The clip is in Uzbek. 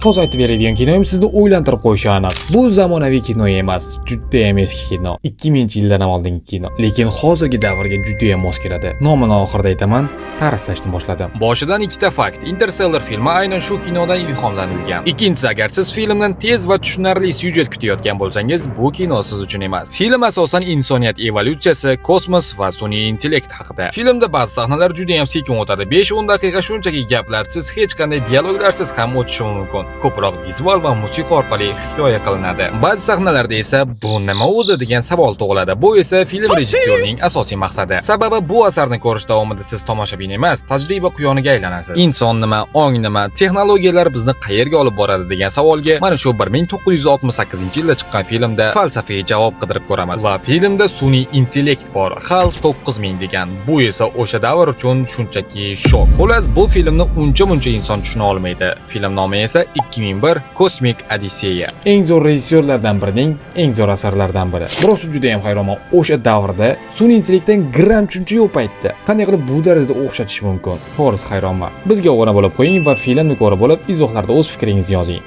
Toza aytib beradigan kinoyim sizni o'ylantirib qo'yishi aniq. Bu zamonaviy kino emas, judayam eski kino. 2000-yildan ham oldingi kino. Lekin hozirgi davrga judayam mos keladi. Nomini oxirida aytaman, ta'riflashni boshladim. Boshidan ikkita fakt. Interstellar filmi aynan shu kinodan ilhomlanilgan. Ikkinchisi, agar siz filmdan tez va tushunarli syujet kutayotgan bo'lsangiz, bu kino siz uchun emas. Film asosan insoniyat evolyutsiyasi, kosmos va sun'iy intellekt haqida. Filmda ba'zi sahnalar juda ham sekin o'tadi. 5-10 daqiqa shunchaki gaplarsiz, hech qanday dialoglarsiz ham o'tishi mumkin. Ko'proq vizual va musiqa orqali hikoya qilinadi. Ba'zi sahnalarda esa "Bu nima o'zi?" degan savol tug'iladi. Bu esa film rejissyorining asosiy maqsadi. Sababi bu asarni ko'rish davomida siz tomoshabin emas, tajriba quyoniga aylanasiz. Inson nima, ong nima, texnologiyalar bizni qayerga olib boradi degan savolga mana shu 1968-yilda chiqqan filmda falsafiy javob qidirib ko'ramiz. Va filmda sun'iy intellekt bor, HAL 9000 degan. Bu esa o'sha davr uchun shunchaki shok. Xullas, bu filmni uncha-muncha inson tushuna olmaydi. Film nomi esa 2001: Kosmik Odisseya. Eng zo'r rejissyorlardan birining eng zo'r asarlaridan biri. Rosti, juda ham hayronman. O'sha davrda sun'iy intellektdan gram tushuncha yo'q paytda qanday qilib bu darajada o'xshatish mumkin? To'g'risi, hayronman. Bizga obuna bo'lib qo'ying va filmni ko'rib bo'lib, izohlarda o'z fikringizni yozing.